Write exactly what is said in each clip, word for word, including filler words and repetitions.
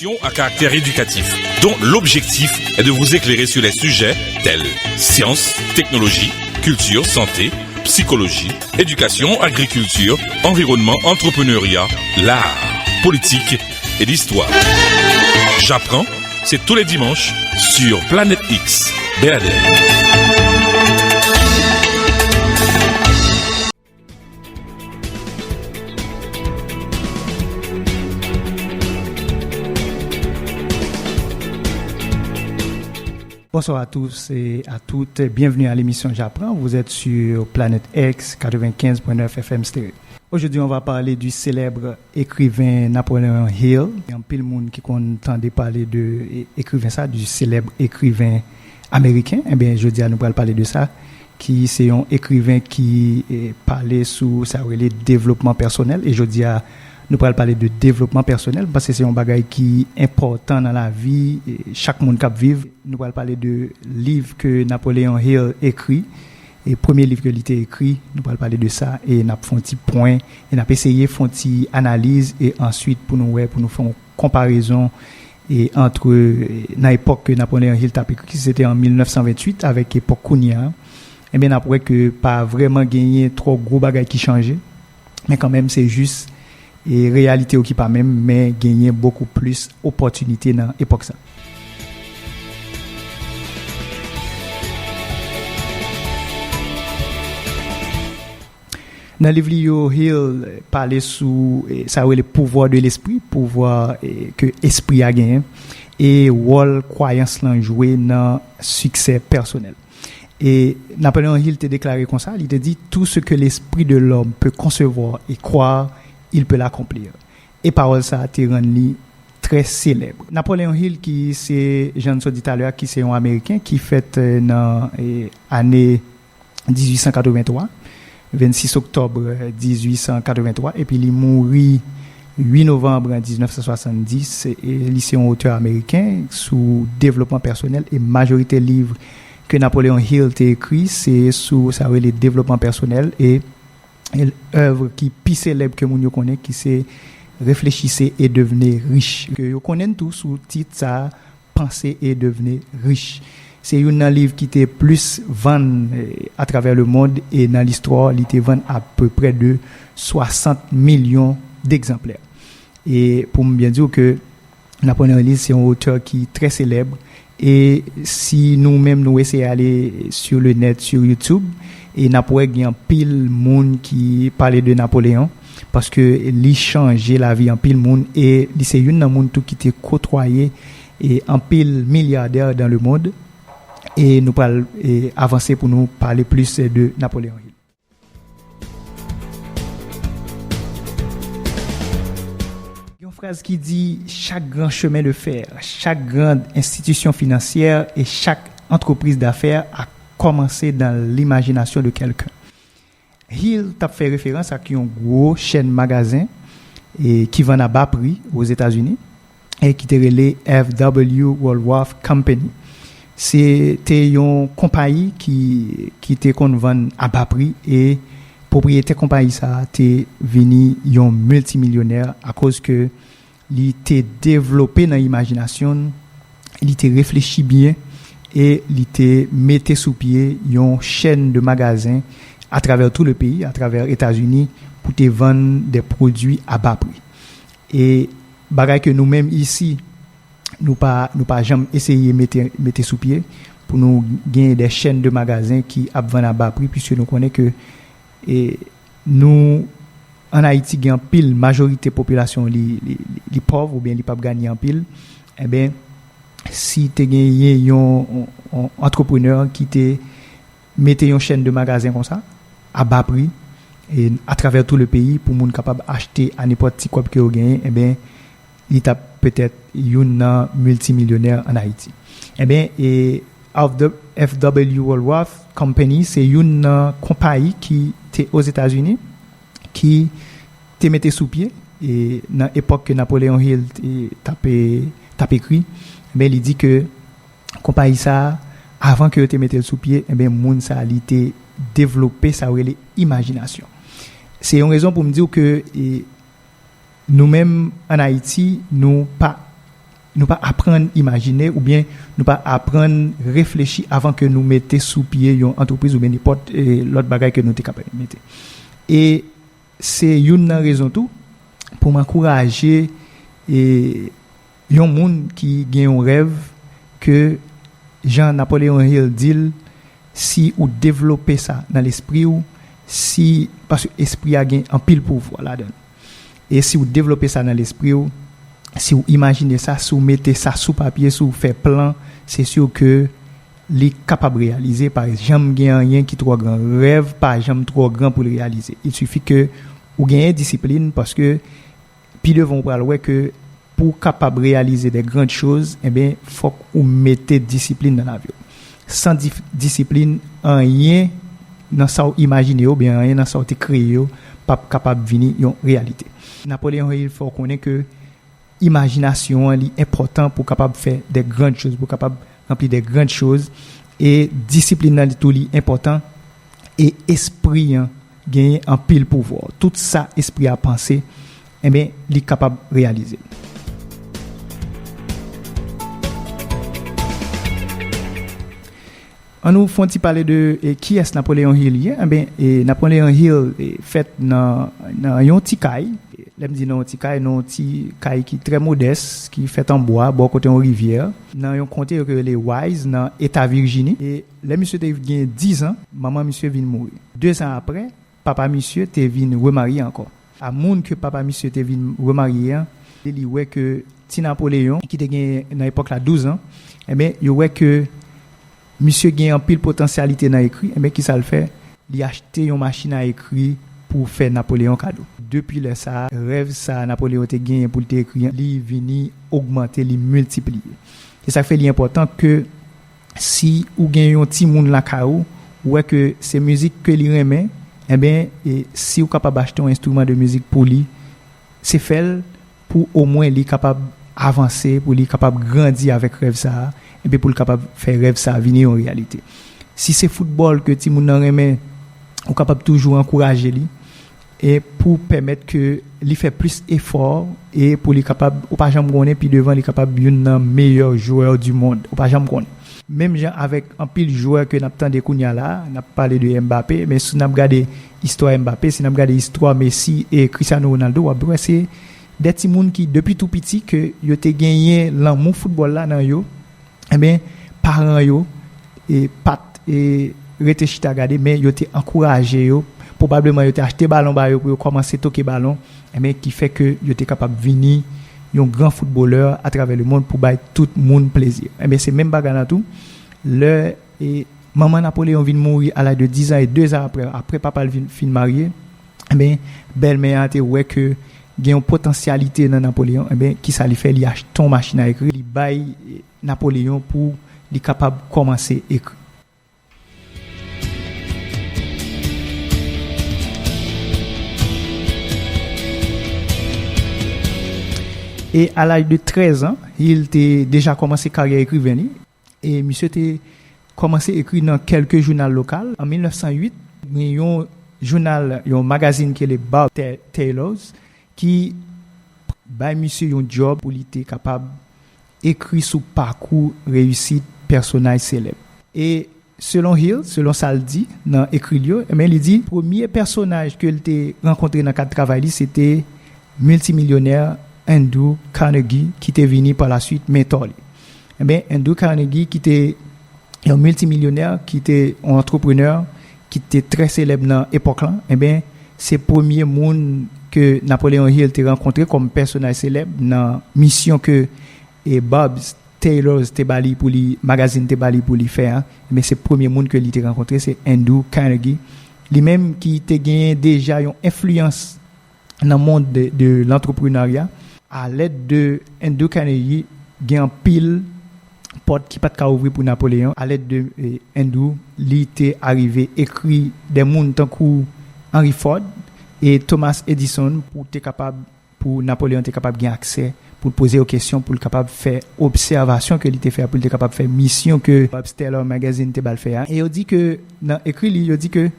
À caractère éducatif, dont l'objectif est de vous éclairer sur les sujets tels sciences, technologie, culture, santé, psychologie, éducation, agriculture, environnement, entrepreneuriat, l'art, politique et l'histoire. J'apprends, c'est tous les dimanches sur Planète X. Bel Adèle. Bonsoir à tous et à toutes. Bienvenue à l'émission J'apprends. Vous êtes sur Planète X quatre-vingt-quinze point neuf F M Stereo. Aujourd'hui, on va parler du célèbre écrivain Napoléon Hill. Gen anpil moun ki konn tande pale de é- écrivain sa, du célèbre écrivain américain. Ebyen, jodi a nou pral pale de sa, ki se yon ekriven ki eh, pale sou sa yo rele devlopman pèsonèl. E jodi a nou pral pale de devlopman pèsonèl, m panse se yon bagay ki enpòtan nan lavi eh, chak moun k ap viv. Nou pral pale de liv ke Napoleon Hill ekri. E premye liv ke li te ekri, nou pral pale de sa e n ap fè yon ti pwen e n ap eseye fè yon ti analiz e answit pou nou wè, pou nou fè yon konparezon e antre nan epòk ke Napoleon Hill t ap ekri, ki se te an mil nèf san venntuit, avèk epòk kounye a, ebyen n ap wè ke pa vrèman genyen twò gwo bagay ki chanje, men kanmenm se jis e reyalite yo ki pa menm, men genyen bokou plis opòtinite nan epòk sa. Nan liv li yo, Hill pale sou eh, sa yo rele pouvwa de lespri, pouvwa eh, ke espri a genyen, e wòl kwayans lan jwe nan siksè pèsonèl. E Napoleon Hill te deklare konsa, li te di, tout ce que l'esprit de l'homme peut concevoir et croire, il peut l'accomplir. E pawòl sa a te rann li trè selèb. Napoleon Hill, ki se, jan n sot di talè a, ki se yon Ameriken ki fèt eh, nan eh, ane dizuit san katrevenntwa, vennsis oktòb dizuit san katrevenntwa, epi li mouri uit novanm diznèf san swasanndis, e li se yon otè ameriken sou devlopman pèsonèl, e majorite liv ke Napoleon Hill te ekri, se sou sa yo rele devlopman pèsonèl, e, e èv ki pi selèb ke moun yo konnen, ki se Réfléchissez et devenez riche. Ke yo konnen tou sou tit sa, Pensez et devenez riche. Se youn nan liv ki te plis vann eh, atravè le mond, e nan listwa, li te vann apeprè de swasant milyon d'egzanplè. E pou m byen di w ke Napoleon Hill se yon otè ki trè selèb, e si nou menm nou eseye ale sur le net, sur YouTube, e n ap wè gen anpil moun ki pale de Napoleon, paske li chanje lavi anpil moun, e li se youn nan moun tou ki te kotwaye e anpil milyadè dans le monde, e nou pral e, avanse pou nou pale plis de Napoleon Hill. Yon fraz ki di, chaque grand chemin de fer, chaque grande institution financière et chaque entreprise d'affaires a commencé dans l'imagination de quelqu'un. Hill t ap fè referans ak yon gwo chèn magazen e ki vann a ba pri Ozetazini e ki te rele F W Woolworth Company. Se te yon konpayi ki, ki te konn vann a ba pri, e pwopriyetè konpayi sa a te vini yon miltimilyonè akoz ke li te devlope nan imajinasyon l, li te reflechi byen e li te mete sou pye yon chèn de magazen atravè tou le peyi, atravè Etazini, pou te vann de pwodui a ba pri. E bagay ke nou menm isi, nou pa, nou pa janm eseye mete, mete sou pye pou nou genyen de chèn de magazen ki ap vann a ba pri, piske nou konnen ke e nou, ann Ayiti, gen anpil, majorite popilasyon li, li, li, li pòv oubyen li p ap genyen anpil, enben, si te genyen yon, yon, yon antreprenè ki te mete yon chèn de magazen konsa, a ba pri, e atravè tou le peyi, pou moun kapab achte a nenpòt ti kòb ke yo genyen, enben, li t ap petèt youn nan miltimilyonè ann Ayiti. Enben, e F W Woolworth Company se youn nan konpayi ki te Ozetazini, ki te mete sou pye, e nan epòk ke Napoleon Hill te, t ap, t ap ekri, enben, li di ke konpayi sa a, avan ke yo te mete l sou pye, enben, moun sa a, li te devlope sa yo rele imajinasyon. Se yon rezon pou m di w ke, e, nou menm, ann Ayiti, nou pa Nou pa aprann imajine oubyen nou pa aprann reflechi avan ke nou mete sou pye yon antrepriz oubyen nenpòt, eh, lòt bagay ke nou te kapab mete. E se youn nan rezon tou pou m ankouraje, eh, yon moun ki gen yon rèv ke jan Napoleon Hill di l, si ou devlope sa nan lespri w, si, paske espri a gen anpil pouvwa ladan l. E si w devlope sa nan lespri w, si w imajine sa, si w mete sa sou papye, si w fè plan, se si ke li kapab reyalize. Pa janm gen anyen ki twò gran. Rèv pa janm twò gran pou l reyalize. Il sifi ke ou genyen disiplin, paske pi devan ou pral wè ke pou w kapab reyalize de grandes choses, enben, fòk ou mete disiplin nan lavi w. San dif-, disiplin, anyen nan sa w imajine yo, oubyen anyen nan sa w te kreye yo, p ap kapab vini yon reyalite. Napoleon Hill fè w konnen ke imajinasyon an, li enpòtan pou w kapab fè de grandes choses, pou w kapab ranpli de grandes choses, e disiplin nan, li tou, li enpòtan, e espri an genyen anpil pouvwa. Tout sa espri a panse, enben, li kapab reyalize. An nou fè yon ti pale de, e, kiyès Napoleon Hill ye. Enben, e, Napoleon Hill, e, fèt nan, nan yon ti kay. Lè m di nan yon ti kay, nan yon ti kay ki trè modès, ki fèt an bwa, bò kote yon rivyè, nan yon konte yo rele Wise, nan eta Virjini. E lè misye te gen diz an, manman misye vin mouri. De zan apre, papa misye te vin remarye ankò. A moun ke papa misye te vin remarye an, li wè ke ti Napoleon, ki te gen nan epòk la douz an, enben, yo wè ke misye gen anpil potansyalite nan ekri, enben, kisa l fè? Li achte yon machin a ekri pou fè Napoleon kado. Depi lè sa a, rèv sa a Napoleon te genyen pou l te ekri an, li vini ogmante, li miltipliye. E sa k fè li enpòtan ke si ou gen yon timoun lakay ou, ou wè ke se mizik ke li renmen, enben, e si ou kapab achte yon enstriman de mizik pou li, se fè l pou omwen li kapab avanse, pou li kapab grandi avèk rèv sa a, epi pou l kapab fè rèv sa a vini yon reyalite. Si se foutbòl ke timoun nan renmen, ou kapab toujou ankouraje li, e pou pèmèt ke li fè plis efò, e pou li kapab, ou pa janm konnen, pi devan li kapab youn nan meyè jwè du monde, ou pa janm konnen. Menm jan avèk anpil jwè ke n ap tande kounye a la, n ap pale de Mbappé, men si n ap gade istwa Mbappé, si n ap gade istwa Messi e Cristiano Ronaldo, w ap wè se de timoun ki, depi tou piti, ke yo te genyen lanmou foutbòl la nan yo, enben, paran yo, e, pa t, e, rete chita gade, men yo te ankouraje yo. Pwobableman, yo te achte balon ba yo pou yo kòmanse toke balon, enben, ki fè ke yo te kapab vini yon gran foutbolè atravè lemonn pou bay tout moun plezi. Enben, se menm bagay la tou. Lè, e, manman Napoleon vin mouri a laj de diz an e de zan apre, apre papa l vin, fin marye, enben, bèlmè a te wè ke gen yon potansyalite nan Napoleon, enben, kisa li fè? Li achte yon machin a ekri, li bay, e, Napoleon pou li kapab kòmanse ekri. E a laj de trèz an, Hill te deja kòmanse karyè ekriven li. E misye te kòmanse ekri nan kèlke jounal lokal. An mil nèf san uit, gen yon jounal, yon magazin ki rele Bob Ta-, Taylor's, ki bay misye yon djòb pou li te kapab ekri sou pakou reyisit pèsonaj selèb. E selon Hill, selon sa l di nan ekri l yo, enben, li di premye pèsonaj ke l te rankontre nan kad travay li, se te miltimilyonè Andrew Carnegie, ki te vini pa la suite mentò li. Enben, Andrew Carnegie, ki te yon miltimilyonè, ki te yon antreprenè, ki te trè selèb nan epòk lan, enben, se premye moun ke Napoleon Hill te rankontre kòm pèsonaj selèb nan misyon ke, e, Bob Taylor's te ba li pou li, magazin te ba li pou li fè a, enben, se premye moun ke li te rankontre, se Andrew Carnegie. Li menm ki te genyen deja yon enfliyans nan mond de, de lantreprenarya. Alèd de Andrew Carnegie, gen anpil pòt ki pa t ka ouvri pou Napoleon. Alèd de, e, Andrew, li te arive ekri de moun tankou Henry Ford e Thomas Edison pou te kapab, pou Napoleon te kapab gen aksè pou l poze yo kesyon, pou l kapab fè obsèvasyon ke li te fè, pou l te kapab fè misyon ke Bob Taylor Magazine te ba l fè a. E yo di ke, nan ekri li, yo di ke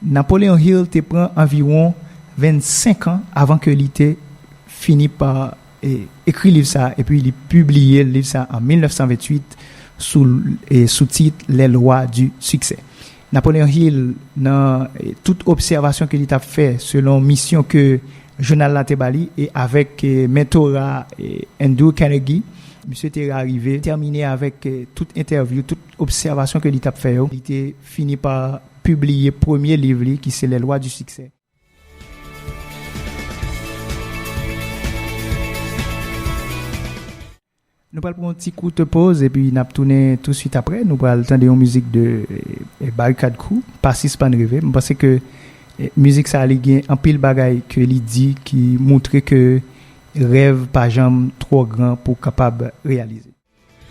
Napoleon Hill te pran anviwon vennsenk an avan ke li te fini pa e, ekri liv sa a, epi li pibliye liv sa a an mil nèf san venntuit sou, e, sou tit Les Lois du Succès. Napoléon Hill, nan, e, tout obsèvasyon ke li t ap fè selon misyon ke jounal la te ba li, e avèk, e, mentora, e, Andrew Carnegie, misye te arive tèmine avèk, e, tout entèvyou, tout obsèvasyon ke li t ap fè yo. Li te fini pa pibliye premye liv li, ki se Les Lois du Succès. Nou pral pran yon ti kout poz epi n ap tounen touswit apre. Nou pral tande yon mizik de, eh, Barikad Crew, Pa Sispann Reve. M panse ke, eh, mizik sa a, li gen anpil bagay ke li di ki montre ke rèv pa janm twò gran pou w kapab reyalize.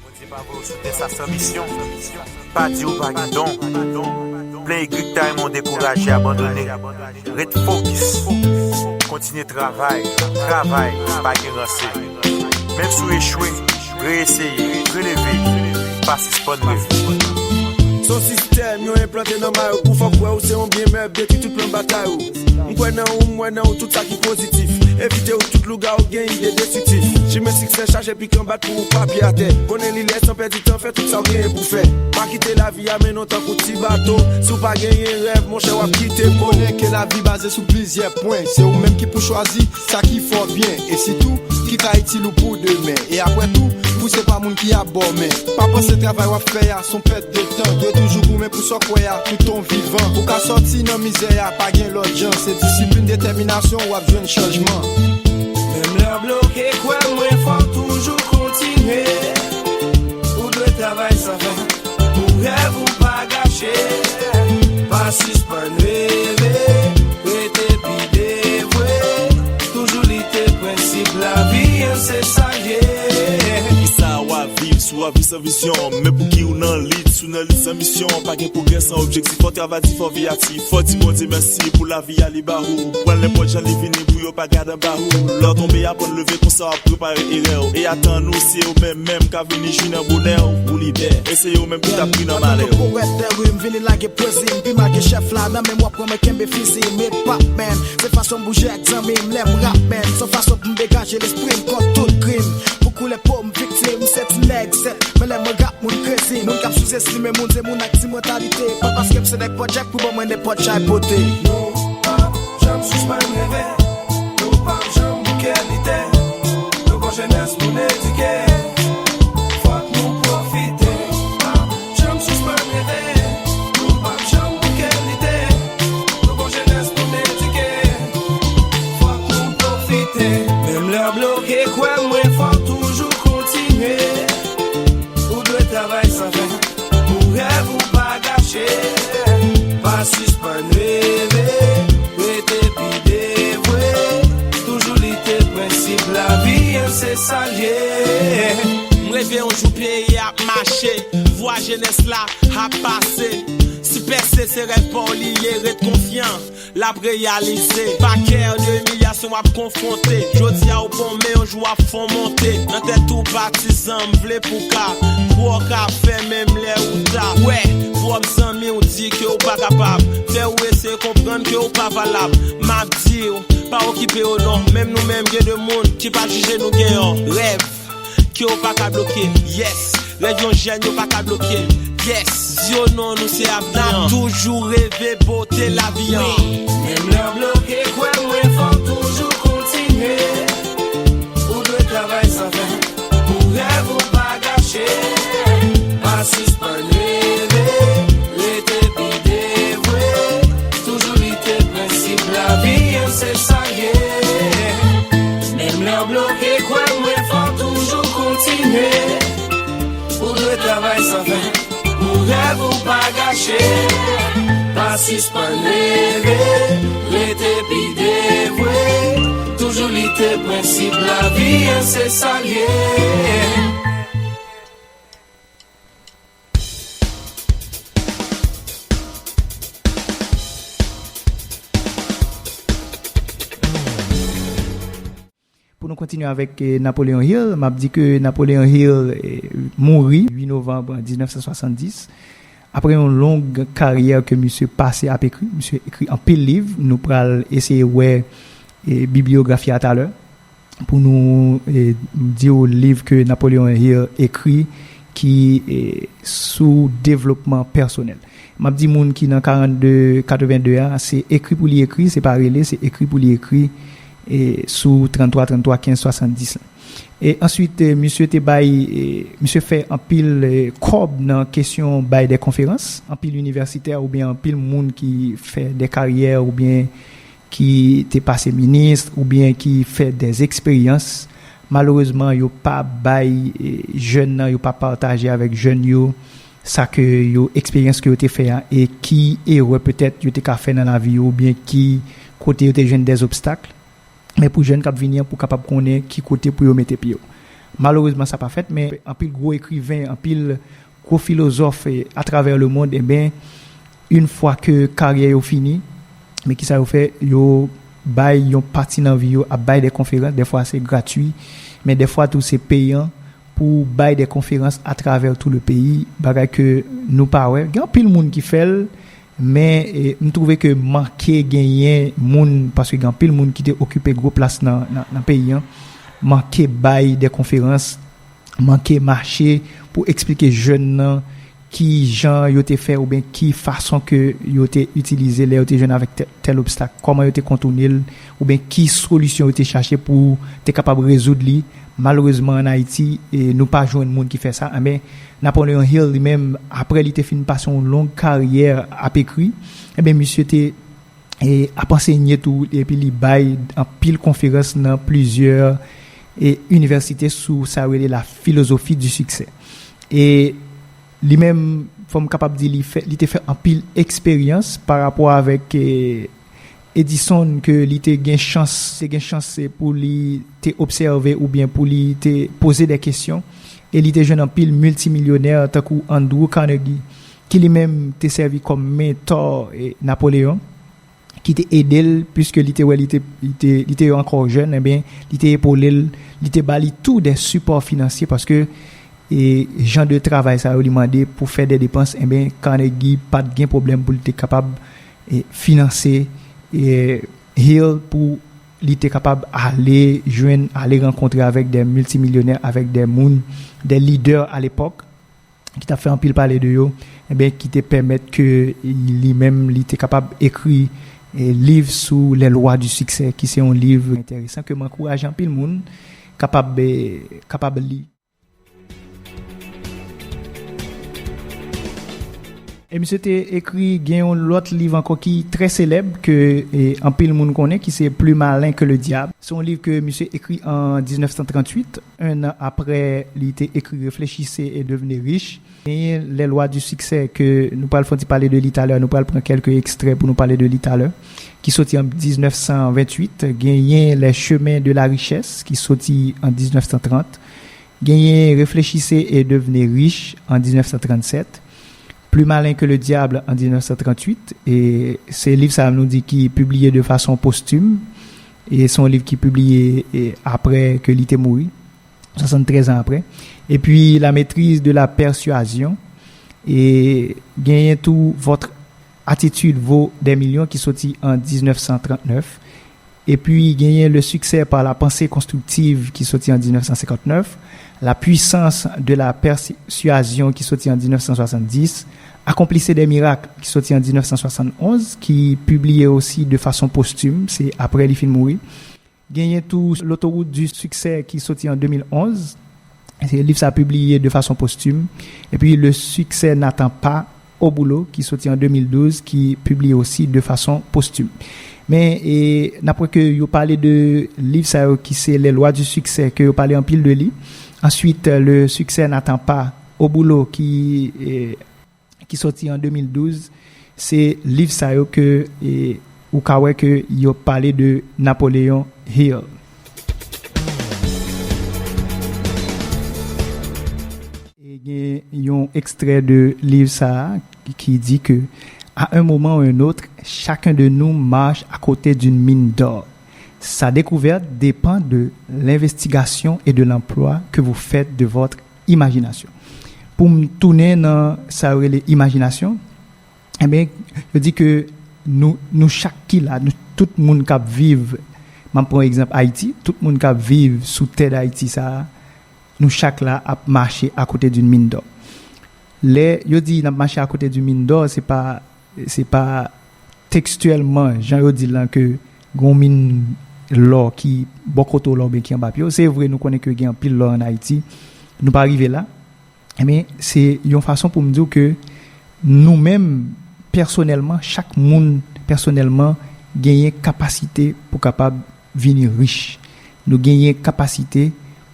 Bondye pa voye w sou tè sa san misyon. Pa di w pa gen don. Plen egri k ta renmen w dekouraje, abandone. Ret fokis. Kontinye travay, travay, pa gen ranse. Menm si w echwe, reeseye, releve, pa sispann reve. Se yon sistèm yo enplante nan may ou pou fè w kwè ou se yon byen mèb, detwi tout plan batay ou. M kwè nan ou, m wè nan ou tout sa ki pozitif. Evite ou tout lougawou gen ide destriktif. Chimen siksè chaje pik anba pou ou pa pye atè. Konnen li lè san pèdi tan, fè tout sa w genyen pou fè. Pa kite lavi a mennen w tankou ti bato. Si w pa genyen rèv, monchè, w ap kite po. Konnen ke lavi baze sou plizyè pwen. Se ou menm ki pou chwazi sa ki fè w byen. E sitou, ki ka itil ou pou demen. E apre tou, pouse pa moun ki ap ba w men. Pa panse travay w ap fè a se yon pèt de tan. Dwe toujou goumen pou sa w kwè a, tout tan w vivan. Pou w ka sòti nan mizè a, pa gen lòt jan. Se disiplin, detèminasyon, w ap jwenn chanjman. Menm lè w bloke, kwè mwen, fò w toujou kontinye. Ou dwe travay san fen. Pou rèv ou pa gache. Pa sispann reve. Rete pi devwe. Toujou lite prensip lavi an, se sa l ye. Kisa w ap viv si w ap viv san vizyon? Men pouki w nan lit, si w nan lit san misyon? Pa gen pwogrè san objektif. Fò w travay di, fò w veyati. Fò w di Bondye mèsi pou lavi a li ba ou. Pran l nenpòt jan li vini pou yo pa gade anba ou. Lè w tonbe, aprann leve, konsa w ap repare erè w. E atann ou, se yo menm menm k ap vini jwi nan bonè w. Ou lidè, e se yo menm ki t ap ri nan malè w. Antanke powèt de rim, vini lage pwezi m, pi mal ke chèf la nan men m, w ap wè mwen kenbe fizi m, hip hop man. Se fason m bouje ak zanmi m lè m rap man. Se yon fason pou m degaje lespri m kont tout krim. Pou koulè po m viktim, se ti nèg sèt. Men lè mwen rap, moun krezi. Moun k ap souzestime moun, se moun ak ti mantalite. Pa paske m se nèg pòdjèk pou ban mwen nenpòt chay pote. Nou p ap janm sispann reve. Nou p ap janm bouke lite. Nou gon jenès pou n edike. Fòk nou pwofite. Janm sispann reve. Nou p ap janm bouke lite. Nou gon jenès pou n edike. Fòk nou pwofite. Menm lè w bloke, kwè mwen, fò w toujou kontinye. Ou dwe travay san fen. Pou rèv ou pa gache. Pa sispann reve. Rete pi devwe. Toujou lite prensip lavi an, se sa l ye. M reve yon jou peyi a mache, vwa jenès la ap pase. Si pèse se rèv pa w li ye, ret konfyan, l ap reyalize. Pa kè de imilyasyon w ap konfwonte. Jodi a ou bon, men yon jou w ap fon monte. Nan tèt ou patizan, m vle pou w ka. Pou w ka fè menm lè ou ta. Wè, pwòp zanmi w di ke w pa kapab. Fè w eseye konprann ke w pa valab. M ap di w, pa okipe yo non. Menm nou menm gen de moun ki pa jije nou gen yon rèv. Ke yo pa ka bloke, yes. Rèv yon jèn yo pa ka bloke, yes. Di yo non, nou se avni an. N ap toujou reve bote lavi an. Wi. Menm lè w bloke, kwè mwen, fò w toujou kontinye. Ou dwe travay san fen. Pou rèv ou pa gache. Pa sispann reve. Rete pi devwe. Toujou lite prensip lavi an, se sa l ye. Menm lè w bloke, kwè mwen, fò w toujou kontinye. Ou dwe travay san fen, pou rèv ou pa gache. Pa sispann reve, rete pi devwe. Toujou lite prensip lavi an, se sa l ye. Pou nou kontinye avèk, eh, Napoleon Hill, m ap di ke Napoleon Hill, eh, mouri uit novanm diznèf san swasanndis. Apre yon long karyè ke misye pase ap ekri, misye ekri anpil liv. Nou pral eseye wè, eh, bibliyografi a talè. pou nou, e, di w liv ke Napoleon Hill ekri ki, e, sou devlopman pèsonèl. M ap di moun ki nan karannde, katrevenndez a, se ekri pou li ekri, se pa rele, se ekri pou li ekri, e, sou tranntwa tranntwa kenz swasanndis la. E answit, e, misye te bay, e, misye fè anpil, e, kòb nan kesyon bay de konferans, anpil inivèsitè oubyen anpil moun ki fè de karyè oubyen ki te pase minis oubyen ki fè de eksperyans, malerezman, yo pa bay, e, jèn nan, yo pa pataje avèk jèn yo sa ke yo, eksperyans ke yo te fè a, e ki erè petèt yo te ka fè nan lavi yo, oubyen ki kote yo te jwenn de obstak. Men pou jèn k ap vini an, pou kapab konnen ki kote pou yo mete pye yo. Malerezman, sa pa fèt, men anpil gwo ekriven, anpil gwo filozòf, e, atravè lemonn, enben, yon fwa ke karyè yo fini, men kisa yo fè? Yo bay yon pati nan vi yo ap bay de konferans, dèfwa se gratui, men dèfwa tou se peyan pou bay de konferans atravè tou le peyi, bagay ke nou pa wè. Gen anpil moun ki fè l, men, e, m twouve ke manke genyen moun, paske gen anpil moun ki te okipe gwo plas nan, nan, nan peyi an, manke bay de konferans, manke mache pou eksplike jèn nan ki jan yo te fè oubyen ki fason ke yo te itilize lè yo te jwenn avèk tè-, tèl obstak, kòman yo te kontoune l, oubyen ki solisyon yo te chache pou te kapab rezoud li. Malerezman, ann Ayiti, e, nou pa jwenn moun ki fè sa. Enben, Napoleon Hill, li menm, apre li te fin pase yon long karyè ap ekri, enben, misye te, e, ap ansenye tou, epi li bay anpil konferans nan plizyè, e, inivèsite sou sa yo rele la philosophie du succès. E li menm, fò m kapab di, li fè, li te fè anpil eksperyans pa rapò avèk, e, Edison, ke li te gen chans, te gen chans, e, pou li te obsève oubyen pou li te poze de kesyon, e li te jwenn anpil miltimilyonè tankou Andrew Carnegie, ki li menm te sèvi kòm mentò, e, Napoleon, ki te ede l, piske li te wè li te, li te, li te ankò jèn, enben, li te epole l, li te ba li tou de sipò finansye, paske, e, jan de travay sa yo li mande pou fè de depans, enben, Carnegie pa t gen pwoblèm pou li te kapab, e, finanse, e, Hill pou li te kapab ale jwenn, ale rankontre avèk de miltimilyonè, avèk de moun, de lidè alepòk, ki t ap fè anpil pale de yo, enben, ki te pèmèt ke li menm, li te kapab ekri, e, liv sou Les lois du succès, ki se yon liv enteresan ke m ankouraje anpil moun kapab, e, kapab li. E misye te ekri, gen yon lòt liv ankò ki trè selèb, ke, e, anpil moun konnen, ki se Plus malin que le diable. Se yon liv ke misye ekri an diznèf san tranntuit, en an apre li te ekri Réfléchissez et devenez riches. Genyen Les lois du succès, ke nou pral fè yon ti pale de li talè, nou pral pran kèlke ekstrè pou nou pale de li talè, ki soti an diznèf san venntuit. Genyen Les chemins de la richesse, ki soti an diznèf san trant. Genyen Réfléchissez et devenez riches an diznèf san trannsèt, Plus malin que le diable an diznèf san tranntuit, e se liv sa a nou di ki pibliye de fason postim, e se yon liv ki pibliye, e, apre ke li te mouri, swasanntrèz an apre. Epi La maîtrise de la persuasion, e genyen tou Votre attitude vaut des millions ki soti an diznèf san trannèf. Epi genyen Le succès par la pensée constructive ki soti an diznèf san senkantnèf, La puissance de la persuasion ki soti an diznèf san swasanndis, Accomplissez des miracles ki soti an diznèf san swasannonz, ki pibliye osi de fason postim, se apre li fin mouri. Genyen tou L'autoroute du succès ki soti an de mil onz. Se liv sa pibliye de fason postim. Epi Le succès n'attend pas au boulot ki soti an de mil douz, ki pibliye osi de fason postim. Men, e, n ap wè ke yo pale de liv sa yo ki se Les lois du succès, ke yo pale anpil de li. Answit, Le succès n'attend pas au boulot ki, e, ki soti an de mil douz, se liv sa yo ke, e, ou ka wè ke yo pale de Napoleon Hill. E gen yon ekstrè de liv sa a ki di ke, à un moment ou un autre, chacun de nous marche à côté d'une mine d'or. Sa découverte dépend de l'investigation et de l'emploi que vous faites de votre imagination. Pou m tounen nan sa yo rele imajinasyon, enben, yo di ke nou, nou chak ki la, nou, tout moun k ap viv M ap pran egzanp Ayiti, tout moun k ap viv sou tè Dayiti sa a, nou chak la ap mache akote d'une mine d'or. Lè yo di n ap mache akote d'une mine d'or, se pa, se pa tekstyèlman, jan yo di l lan, ke gen yon min lò ki bò kote w la oubyen ki anba pye w. Se vre, nou konnen ke gen anpil lò ann Ayiti, nou pa rive la. Ebyen, se yon fason pou m di w ke nou menm, pèsonèlman, chak moun pèsonèlman genyen kapasite pou kapab vini rich. Nou genyen kapasite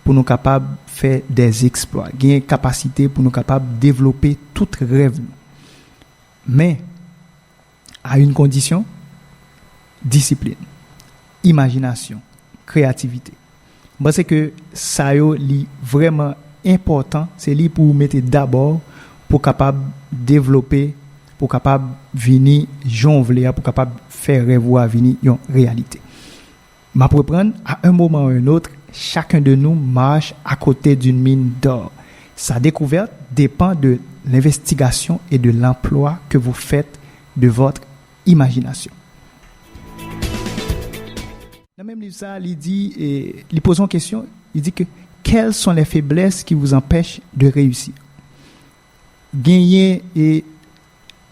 pou nou kapab fè des exploits, genyen kapasite pou nou kapab devlope tout rèv nou. Men, à une condition, disiplin, imajinasyon, kreyativite. M panse ke sa yo, li vrèman enpòtan, se li pou w mete dabò, pou w kapab devlope, pou w kapab vini jan w vle a, pou w kapab fè rèv ou a vini yon reyalite. M ap reprann, à un moment ou un autre, chacun de nous marche à côté d'une mine d'or. Sa découverte dépend de l'investigation et de l'emploi que vous faites de votre imagination. Nan menm liv sa, li di, e, li poze yon kesyon, li di ke, quelles sont les faiblesses qui vous empêchent de réussir? Genyen, e,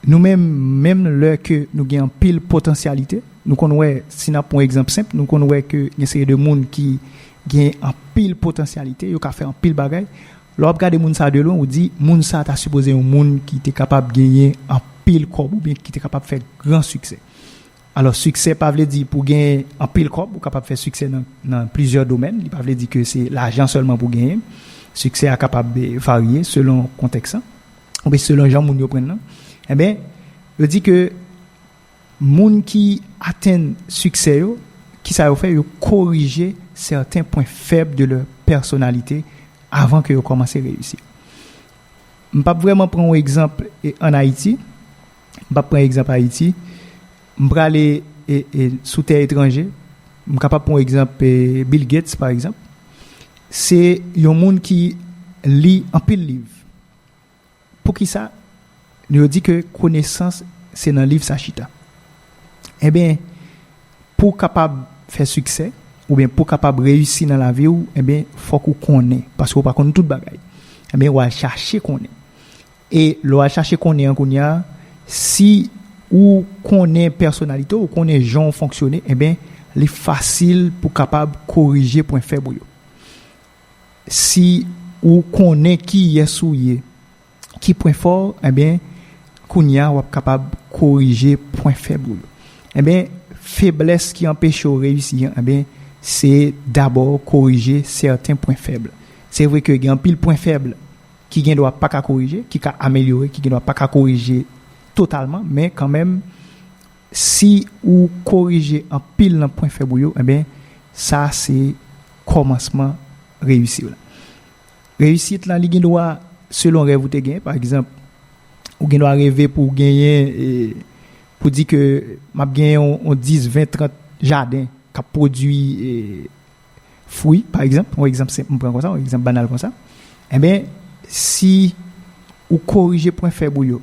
nou menm, menm lè ke nou gen anpil potansyalite, nou konn wè, si n ap pran yon egzanp senp, nou konn wè ke gen seri de moun ki gen anpil potansyalite, yo ka fè anpil bagay. Lè w ap gade moun sa de lwen, ou di, moun sa ta sipoze yon moun ki te kapab genyen anpil kòb oubyen ki te kapab fè gran siksè. Alò, siksè pa vle di pou genyen anpil kòb, ou kapab fè siksè nan, nan plizyè domèn. Li pa vle di ke se lajan sèlman pou genyen. Siksè a kapab, eh, varye selon kontèks lan, oubyen selon jan moun yo pran l lan. Enben, yo di ke moun ki atenn siksè yo, kisa yo fè? Yo korije sèten pwen fèb de leur personnalité avan ke yo kòmanse reyisi. M p ap vrèman pran yon egzanp, e, ann Ayiti. M p ap pran egzanp Ayiti. M prale, e, e, sou tè etranje. M kapab pran yon egzanp, e, Bill Gates, pa egzanp. Se yon moun ki li anpil liv. Poukisa? Yo di ke konesans se nan liv sa chita. Enben, pou w kapab fè siksè, oubyen pou w kapab reyisi nan lavi w, enben, fòk ou konnen, paske w pa konn tout bagay. Enben, w al chache konnen. E lè w al chache konnen an kounye a, si ou konnen pèsonalite w, ou konnen jan w fonksyone, enben, li fasil pou w kapab korije pwen fèb ou yo. Si ou konnen kiyès ou ye, ki pwen fò w, enben, kounye a w ap kapab korije pwen fèb ou yo. Enben, feblès ki anpeche w reyisi an, enben, se dabò korije sèten pwen fèb. Se vre ke gen anpil pwen fèb ki gen dwa pa ka korije, ki ka amelyore, ki gen dwa pa ka korije totalman, men kanmenm, si ou korije anpil nan pwen fèb ou yo, enben, sa se kòmansman reyisi w la. Reyisit lan, li gen dwa selon rèv ou te gen. Pa egzanp, ou gen dwa reve pou w genyen, e, pou di ke m ap genyen yon, yon dis, ven, trant jaden k ap pwodui, e, fwi, pa egzanp, yon egzanp senp, m pran konsa, yon egzanp banal konsa. Enben, si ou korije pwen fèb ou yo,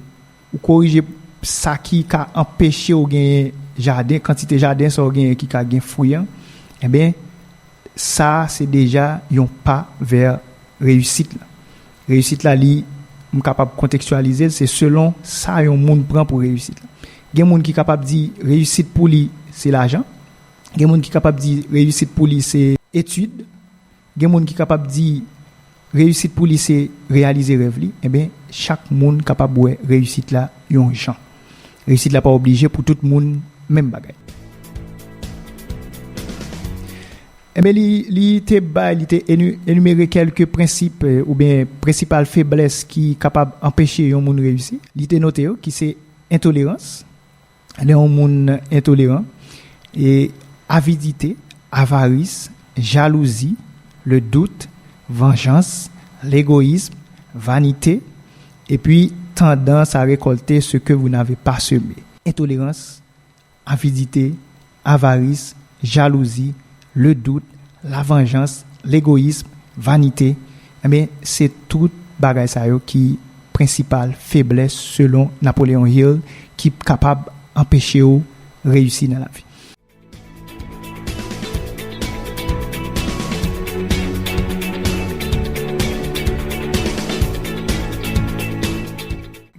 ou korije sa ki ka anpeche w genyen jaden, kantite jaden sa w genyen ki ka gen fwi an, enben, sa se deja yon pa vè reyisit la. Reyisit la, li, m kapab kontekstyalize l, se selon sa yon moun pran pou reyisit la. Gen moun ki kapab di reyisit pou li, se lajan. Gen moun ki kapab di reyisit pou li, se etid. Gen moun ki kapab di reyisit pou li, se reyalize rèv li. Enben, chak moun kapab wè reyisit la yon jan. Reyisit la pa oblije pou tout moun menm bagay. Enben, li, li te bay, li te enu-, enimere kèlke prensip, eh, oubyen prensipal feblès ki kapab anpeche yon moun reyisi. Li te note yo, ki se entolerans, lè yon moun entoleran, e avidite, avaris, jalouzi, le dout, vanjans, legoyis, vanite, epi tandans a rekòlte ce que vous n'avez pas semé. Entolerans, avidite, avaris, jalouzi, le dout, lavanjans, legoyis, vanite, enben, se tout bagay sa yo ki prensipal feblès selon Napoleon Hill ki kapab anpeche w reyisi nan lavi.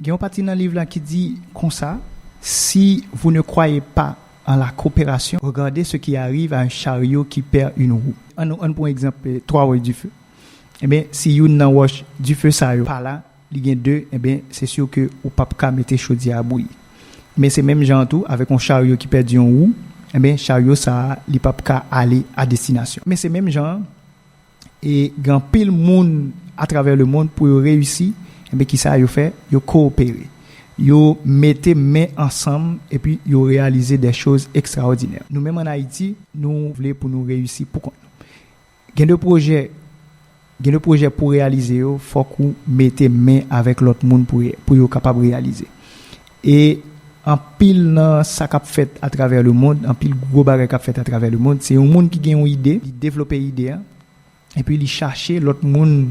Gen yon pati nan liv la ki di konsa, si vous ne croyez pas en la coopération, regardez ce qui arrive à un chariot qui perd une roue. Ann, ann pran egzanp, eh, twa wòch dife. Ebyen, si youn nan wòch dife sa yo pa la, li gen de, ebyen, se si ke ou p ap ka mete chodyè a bouyi. Men se menm jan an tou, avèk yon charyo ki pèdi yon wou, ebyen, charyo sa a, li p ap ka ale a destinasyon. Men se menm jan an, e gen anpil moun atravè lemonn, pou yo reyisi, ebyen, kisa yo fè? Yo kowopere. Yo mete men ansanm, epi yo reyalize de choz ekstraòdinè. Nou menm ann Ayiti, nou vle pou nou reyisi poukont nou. Gen de pwojè, gen de pwojè pou reyalize yo, fòk ou mete men avèk lòt moun pou, pou yo kapab reyalize. E anpil nan sa k ap fèt atravè lemonn, anpil gwo bagay k ap fèt atravè lemonn, se yon moun ki gen yon ide, li devlope ide a, epi li chache lòt moun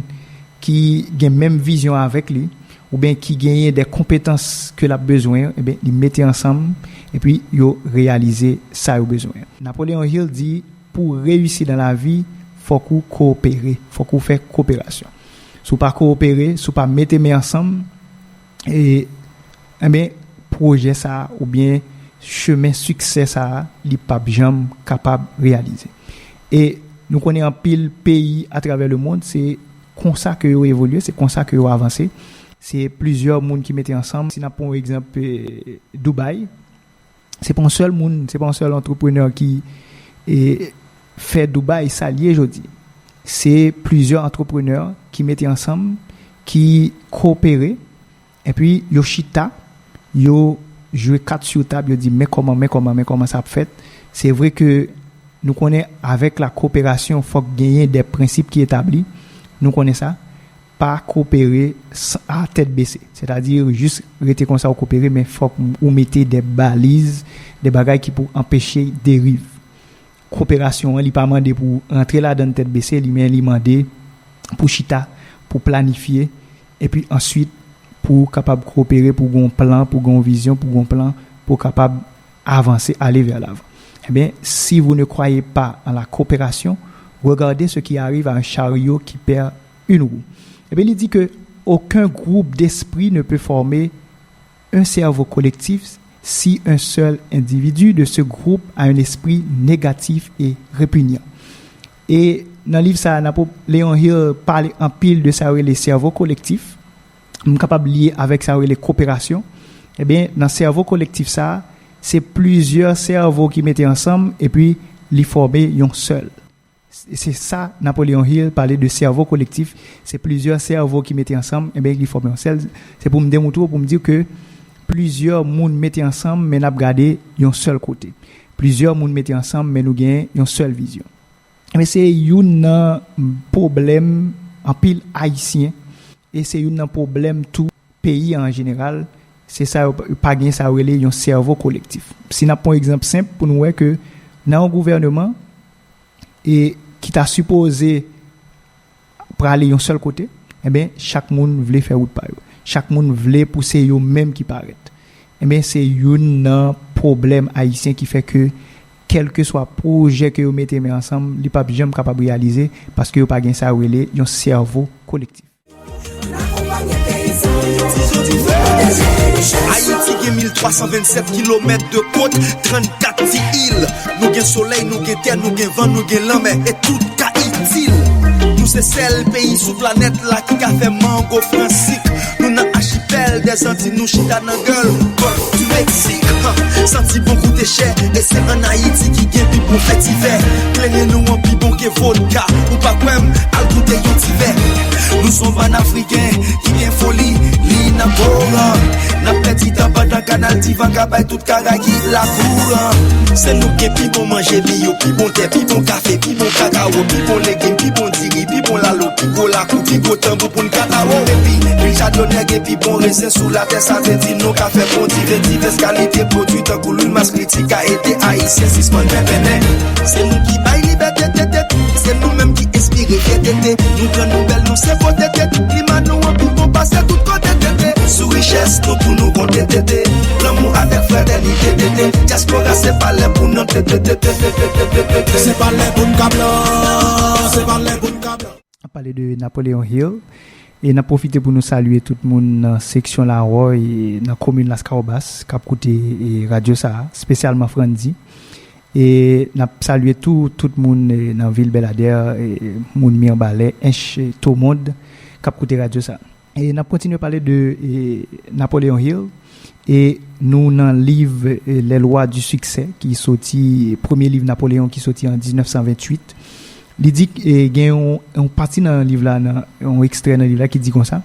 ki gen menm vizyon avèk li, oubyen ki genyen de konpetans ke l ap bezwen, ebyen, li mete ansanm, epi yo reyalize sa yo bezwen. Napoleon Hill di, pou reyisi nan lavi, fòk ou kowopere, fòk ou fè koperasyon. Si w pa kowopere, si w pa mete men ansanm, e, enben, pwojè sa a oubyen chemen siksè sa a, li p ap janm kapab reyalize. E nou konnen anpil peyi atravè lemonn, se konsa ke yo evolye, se konsa ke yo avanse. Se plizyè moun ki mete ansanm. Si n ap pran yon egzanp, eh, Dubai, se pa yon sèl moun, se pa yon sèl antreprenè ki, eh, fè Dubai sa l ye jodi. Se plizyè antreprenè ki mete ansanm, ki kowopere, epi yo chita, yo jwe kat sou tab, yo di, "Men kòman, men kòman, men kòman sa ap fèt." Se vre ke nou konnen avèk la koperasyon, fòk genyen de prensip ki etabli. Nou konnen sa. Pa kowopere s-, a tèt bese. Sètadi, jis rete konsa ou kowopere, men fòk ou mete de baliz, de bagay ki pou anpeche deriv. Koperasyon an, li pa mande pou rantre ladan tèt bese, li, men li mande pou chita, pou planifye, epi answit pou kapab kowopere, pou gon plan, pou gon vizyon, pou gon plan, pou kapab avanse, ale vè lavan. Ebyen, si vous ne croyez pas en la coopération, regardez ce qui arrive à un chariot qui perd une roue. Ebyen, li di ke aucun groupe d'esprit ne peut former un cerveau collectif si un seul individu de ce groupe a un esprit négatif et répugnant. E nan liv sa a, Napoleon Hill pale anpil de sa yo rele sèvo kolektif. M kapab lye avèk sa yo rele koperasyon. Ebyen, nan sèvo kolektif sa a, se plizyè sèvo ki mete ansanm epi li fòme yon sèl. Se sa Napoleon Hill pale de sèvo kolektif. Se plizyè sèvo ki mete ansanm, ebyen, li fòme yon sèl. Se pou m demontre w, pou m di ke plizyè moun mete ansanm, men n ap gade yon sèl kote. Plizyè moun mete ansanm, men nou gen yon sèl vizyon. Ebyen, se youn nan pwoblèm anpil Ayisyen, e se youn nan pwoblèm tou peyi an jeneral, se sa yo pa, yo pa gen sa yo rele yon sèvo kolektif. Si n ap pran yon egzanp senp pou nou wè ke nan yon gouvèneman, e ki ta sipoze prale yon sèl kote, enben, chak moun vle fè wout pa yo. Chak moun vle pou se yo menm ki parèt. Enben, se youn nan pwoblèm ayisyen ki fè ke kèlkeswa pwojè ke yo mete men ansanm, li p ap janm kapab reyalize paske yo pa gen sa yo rele yon sèvo kolektif. Ayiti gen mil twa san vennsèt kilomèt de kòt, trannkat ti il. Nou gen solèy, nou gen tè, nou gen van, nou gen lanmè, e tout ka itil. Nou se sèl peyi sou planèt la ki ka fè mango pran sik. Nou nan achipèl dèzanti, nou chita nan gèl Gòlf di Meksik. Santi bon koute chè, e se ann Ayiti ki gen pi bon vetivè. Plenyen nou an pi bon ke vodka. Ou pa kwè m? Al goute yon ti vè. Nou se yon bann Afriken ki gen foli, li nan kouran. N ap pèdi tan pandan Kanal Divan ka bay tout kara ki lakouran. Se nou ki gen pi bon manje biyo, pi bon tè, pi bon kafe, pi bon kakawo, pi bon legim, pi bon diri, pi bon lalo, pi gwo lakou, pi gwo tanbou pou n katawo. Epi, vil chadonè gen pi bon rezen sou latè, sa vle di nou ka fè bon diven, divès kalite pwodui tankou lwil maskritik ka ede Ayisyen sispann penpennen. Se nou ki bay libète, tete, se nou menm ki enspire fyète, tete. Nou gran, nou bèl, nou se fo, tete. Klima nou an pi bon pase tout kote, tete. Sou richès nou pou nou konte, tete. Lanmou avèk fratènite, tete. Dyaspora se palè pou nou, tete, tete, tete, tete, tete. Se palè pou n ka blan, se palè pou n ka blan. Ap pale de Napoleon Hill. E n ap pwofite pou nou salye tout moun nan seksyon Lawòy, e nan komin Laskawobas, k ap koute, e, radyo sa a, espesyalman Frandi. E n ap salye tou, tout moun, e, nan vil Bèladè, e, moun Mibalè, Ench, e, Tomond, k ap koute radyo sa a. E n ap kontinye pale de, e, Napoleon Hill. E nou nan liv, e, Les Lois du Succès, ki soti, premye liv Napoleon ki soti an diznèf san venntuit. Li di, e, gen yon, yon pati nan liv la, nan, yon ekstrè nan liv la ki di konsa: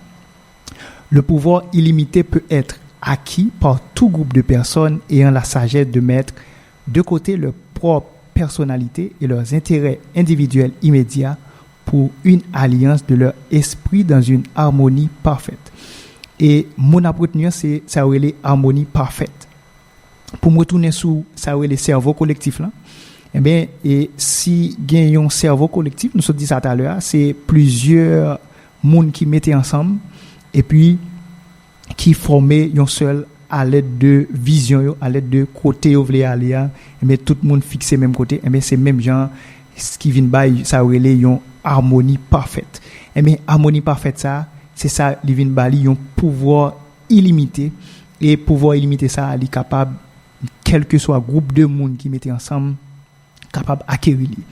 Le pouvoir illimité peut être acquis par tout groupe de personnes ayant la sagesse de mettre de côté leur propre personnalité et leurs intérêts individuels immédiats pour une alliance de leur esprit dans une harmonie parfaite. E mo n ap retni an, se sa yo rele harmonie parfaite. Pou m retounen sou sa yo rele sèvo kolektif lan, enben, e si gen yon sèvo kolektif, nou sot di sa talè a, se plizyè moun ki mete ansanm, epi ki fòme yon sèl alèd de vizyon yo, alèd de kote yo vle ale a, enben, tout moun fikse menm kote, enben, se menm jan s-, ki vin bay sa yo rele yon amoni pafèt. Enben, amoni pafèt sa, se sa li vin ba li yon pouvwa ilimite, e pouvwa ilimite sa, li kapab, kèlkeswa gwoup de moun ki mete ansanm, kapab akeri li.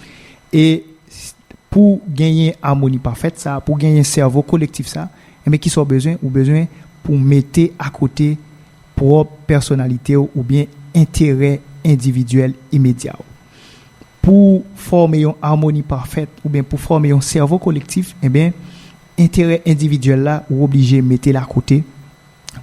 E s-, pou genyen amoni pafèt sa, pou genyen sèvo kolektif sa, enben, kisa w bezwen? Ou bezwen pou mete akote pwòp pèsonalite w oubyen enterè endividyèl imedya w. Pou fòme yon amoni pafèt oubyen pou fòme yon sèvo kolektif, enben, enterè endividyèl la, ou oblije mete l akote.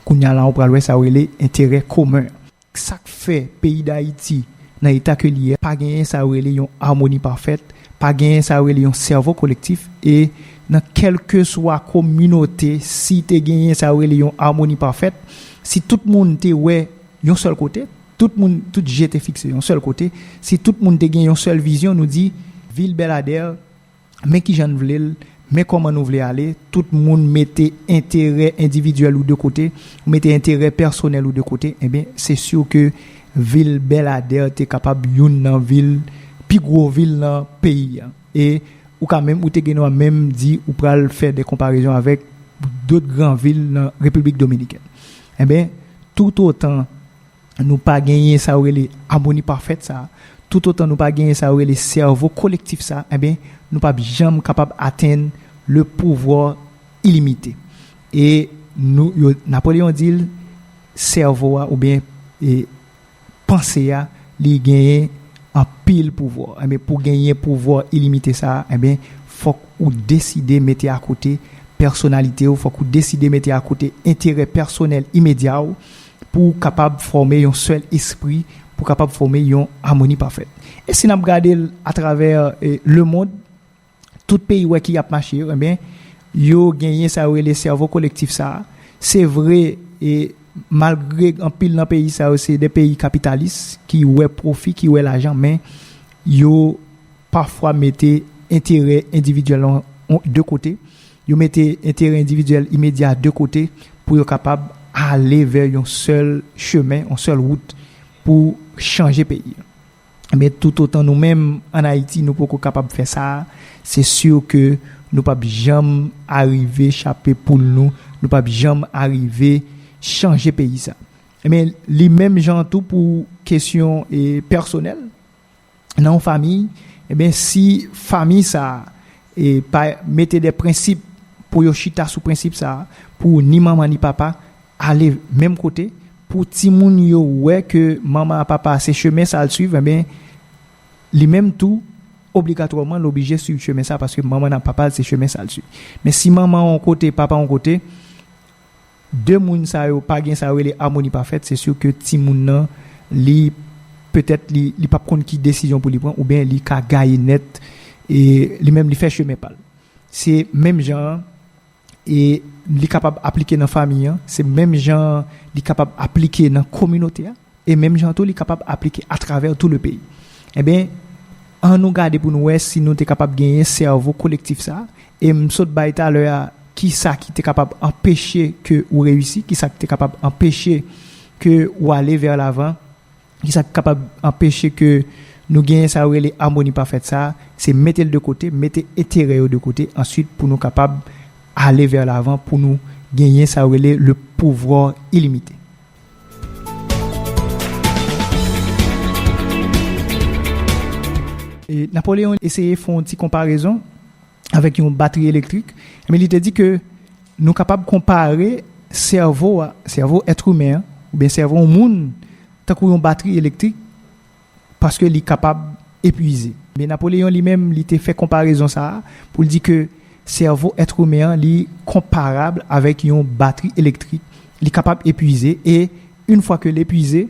Kounye a la, ou pral wè sa yo rele enterè komen. Sa k fè peyi Dayiti nan eta ke li ye, pa genyen sa yo rele yon amoni pafèt, pa genyen sa yo rele yon sèvo kolektif, e nan kèlkeswa kominote, si te genyen sa yo rele yon amoni pafèt, si tout moun te wè yon sèl kote, tout moun, tout je te fikse yon sèl kote, si tout moun te gen yon sèl vizyon, nou di, vil Bèladè, men kijan n vle l, men kòman nou vle ale, tout moun mete enterè endividyèl ou de kote, ou mete enterè pèsonèl ou de kote, enben, se si ke vil Bèladè te kapab youn nan vil, pi gwo vil nan peyi a. E ou ka menm, ou te gen dwa menm di ou pral fè de konparezon avèk dòt gran vil nan Repiblik Dominikèn. Enben, toutotan nou pa genyen sa yo rele amoni pafèt sa, toutotan nou pa genyen sa yo rele sèvo kolektif sa, enben, nou p ap janm kapab atenn le pouvwa ilimite. E nou, yo, Napoleon di l, sèvo a oubyen, e, panse a, li genyen anpil pouvwa. Enben, pou genyen pouvwa ilimite sa, enben, fòk ou deside mete akote pèsonalite w, fòk ou deside mete akote enterè pèsonèl imedya w, pou w kapab fòme yon sèl espri, pou w kapab fòme yon amoni pafèt. E si n ap gade l atravè, e, lemonn, tout peyi wè ki ap mache yo, enben, yo genyen sa yo rele sèvo kolektif sa. Se vre, e, malgre anpil nan peyi sa yo se de peyi kapitalis, ki wè pwofi, ki wè lajan, men yo pafwa mete enterè endividyèl an, an, de kote. Yo mete enterè endividyèl imedya de kote pou yo kapab ale vè yon sèl chemen, yon sèl wout pou chanje peyi a. Men toutotan nou menm ann Ayiti, nou poko kapab fè sa, se si ke nou p ap janm arive chape poul nou, nou p ap janm arive chanje peyi sa. Men li menm jan tou pou kesyon, e, pèsonèl, nan yon fanmi, enben, si fanmi sa, e, pa mete de prensip pou yo chita sou prensip sa, pou ni manman ni papa ale menm kote, pou timoun yo wè ke manman ak papa se chemen sa l swiv, enben, li menm tou, obligatwaman, l oblije swiv chemen sa, paske manman ak papa l se chemen sa l swiv. Men si manman yon kote, papa yon kote, de moun sa yo pa gen sa yo rele amoni pafèt, se si ke timoun nan, li, petèt, li, li p ap konn ki desizyon pou li pran, oubyen li ka gaye nèt, e li menm li fè chemen pa l. Se menm jan an, e li kapab aplike nan fanmi an, se menm jan an li kapab aplike nan kominote a, e menm jan tou li kapab aplike atravè tou le peyi. Enben, an nou gade pou nou wè si nou te kapab genyen sèvo kolektif sa, e m sot bay talè a, kisa ki te kapab anpeche ke ou reyisi, kisa ki te kapab anpeche ke ou ale vè lavan, kisa ki kapab anpeche ke nou genyen sa yo rele amoni pafèt sa, se mete l de kote, mete enterè yo de kote, answit pou nou kapab ale vè lavan, pou nou genyen sa yo rele le pouvoir illimité. E Napoleon eseye fè yon ti konparezon avèk yon batri elektrik, men li te di ke nou kapab konpare sèvo a, sèvo èt imen an, oubyen sèvo yon moun, tankou yon batri elektrik, paske li kapab epwize. Men Napoleon li menm, li te fè konparezon sa a pou l di ke sèvo èt imen an, li konparab avèk yon batri elektrik. Li kapab epwize, e yon fwa ke l epwize,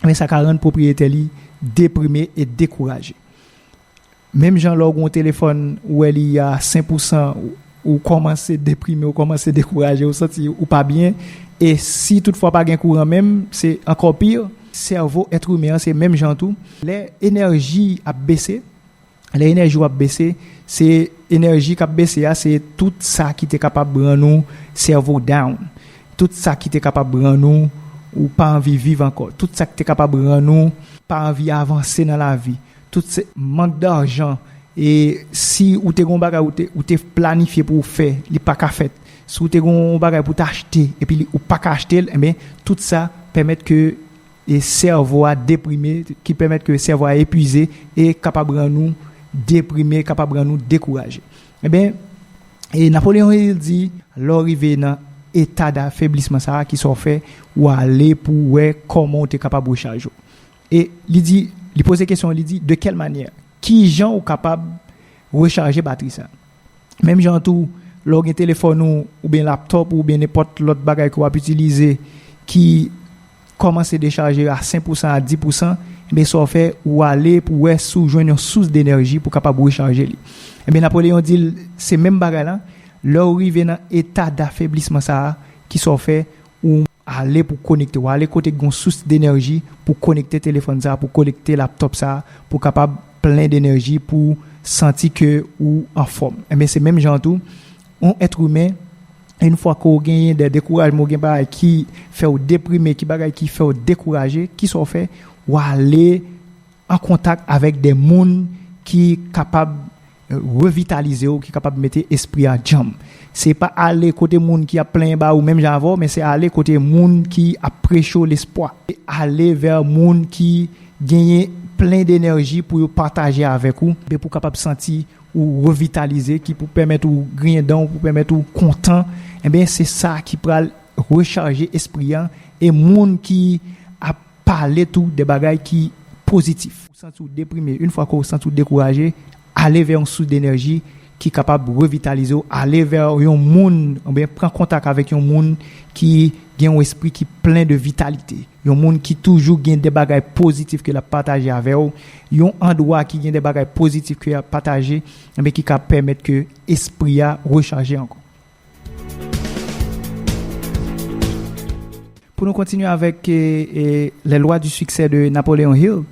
men sa ka rann pwopriyetè li deprime e dekouraje. Menm jan lè w gen yon telefòn, ou wè li a senk pousan, ou, ou kòmanse deprime, ou kòmanse dekouraje, ou santi ou pa byen. E si toutfwa pa gen kouran menm, se ankò pi. Sèvo èt imen an, se menm jan tou. Lè enèji ap bese, lè enèji w ap bese, se enèji k ap bese a, se tout sa ki te kapab rann ou sèvo down. Tout sa ki te kapab rann ou, ou pa anvi viv ankò. Tout sa ki te kapab rann ou pa anvi avanse nan lavi. Tout se mank dajan. E si ou te gen yon bagay ou te, ou te planifye pou w fè, li pa ka fèt. Si ou te gen yon bagay pou w t achte, epi li, ou pa ka achte l, enben, tout sa pèmèt ke, e, sèvo a deprime, ki pèmèt ke sèvo a epwize e kapab rann ou deprime, kapab rann ou dekouraje. Enben, e Napoleon Hill di, lè w rive nan eta dafeblisman sa a, ki sa w fè, ou ale pou w wè kòman w te kapab rechaje w. E li di, li poze kesyon, li di, de quelle manière? Ki jan ou kapab rechaje batri sa? Menm jan tou, lè w gen telefòn ou, oubyen laptòp ou, oubyen nenpòt lòt bagay ke w ap itilize ki kòmanse dechaje a senk pousan, a dis pousan, enben, sa w fè, ou ale pou w wè si w jwenn yon sous denèji pou w kapab rechaje li. Enben, Napoleon di l, se menm bagay la, lè w rive nan eta dafeblisman sa a, ki sa w fè, ou ale pou konekte, ou ale kote gen yon sous denèji pou konekte telefòn sa a, pou konekte laptòp sa a, pou kapab plen denèji, pou santi ke ou anfòm. Enben, se menm jan tou, yon èt imen, yon fwa ke w genyen de dekourajman, ou gen bagay ki fè w deprime, ki bagay ki fè w dekouraje, ki sa w fè? Ou ale an kontak avèk de moun ki kapab, eh, revitalize w, ki kapab mete espri a djanm. Se pa ale kote moun ki ap plenyen ba ou menm jan avè w, men se ale kote moun ki ap preche w lespwa. E ale vè moun ki genyen plen denèji pou yo pataje avèk ou, epi pou w kapab santi ou revitalize, ki pou pèmèt ou griyen dan w, pou pèmèt ou kontan. Enben, se sa ki pral rechaje espri a. E moun ki ap pale tou de bagay ki pozitif. Ou santi w deprime, yon fwa ke w santi w dekouraje, ale vè yon sous denèji ki kapab revitalize w, ale vè yon moun, oubyen pran kontak avèk yon moun ki gen yon espri ki plen de vitalite, yon moun ki toujou gen de bagay pozitif ke l ap pataje avè w, yon andwa ki gen de bagay pozitif ke l ap pataje, enben, ki ka pèmèt ke espri a rechaje ankò. Pou nou kontinye avèk, e, e, les lois du succès de Napoleon Hill,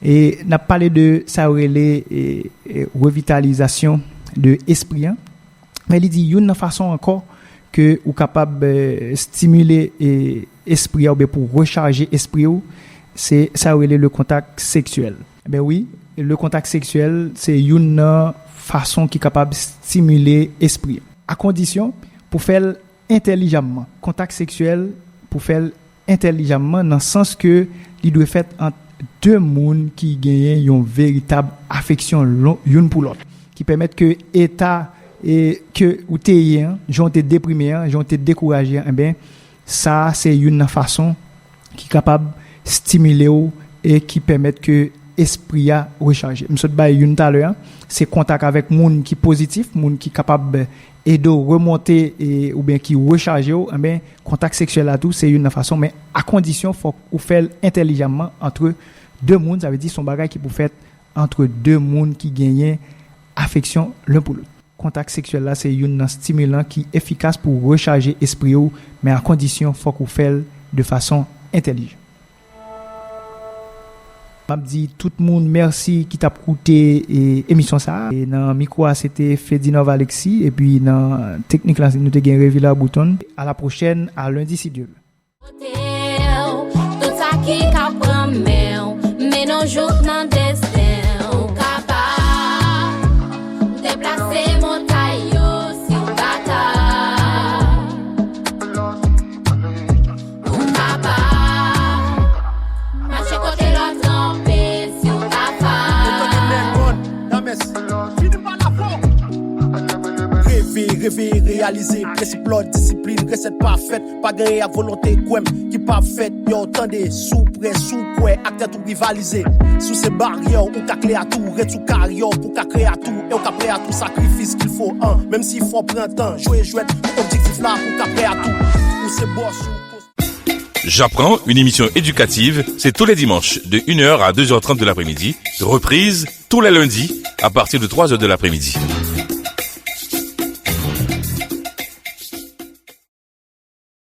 e n ap pale de sa yo rele, e, e, revitalizasyon de espri an. Men li di youn nan fason ankò ke ou kapab, e, stimile, e, espri a oubyen pou rechaje espri w, se sa yo rele le kontak seksyèl. Enben wi, le kontak seksyèl se youn nan fason ki kapab stimile espri a, a kondisyon pou fè l entèlijamman. Kontak seksyèl pou fè l entèlijamman nan sans ke li dwe fèt ant de moun ki genyen yon veritab afeksyon lon-, youn pou lòt, ki pèmèt ke eta, e, ke ou te ye an, jan w te deprime an, jan w te dekouraje an, enben, sa a se youn nan fason ki kapab stimile w e ki pèmèt ke espri a rechaje. M sot bay youn talè a, se kontak avèk moun ki pozitif, moun ki kapab ede w remonte, e, oubyen ki rechaje w, enben, kontak seksyèl la tou, se youn nan fason, men a kondisyon fòk ou fè l entèlijamman antre de moun, sa vle di se yon bagay ki pou fèt antre de moun ki genyen afeksyon len pou lòt. Kontak seksyèl la se youn nan stimilan ki efikas pou rechaje espri w, men a kondisyon fòk ou fè l de fason entèlijan. M ap di tout moun mèsi ki t ap koute, e, emisyon sa a. E nan mikwo a, se te Ferdinand Alexis, epi nan teknik la, nou te gen Revila Bouton. A la pwochèn, a lendi, si Dye vle. Kote w, tout sa ki ka pran men w, mennen w jouk nan desten w, kapab deplase montay yo si w batay. Reveye, reyalize, prensip, lòd, disiplin, resèt pa fèt. Pa genyen ak volonte, kwè m, ki pa fèt. Yo, tande, si w prè, si w kwè, ak tèt ou rivalize. Si w se baryè, ou ka kle atou, ret sou karyè w pou w ka kreye atou, e w ka prè a tout sakrifis qu'il faut, an. Menm si fò pran tan, jwe jwèt pou objektif la, pou w ka prè a tout. Ou se bòs ou. J'apprends, une émission éducative, c'est tous les dimanches de une heure à deux heures trente de l'après-midi, reprise tous les lundis à partir de trois heures de l'après-midi.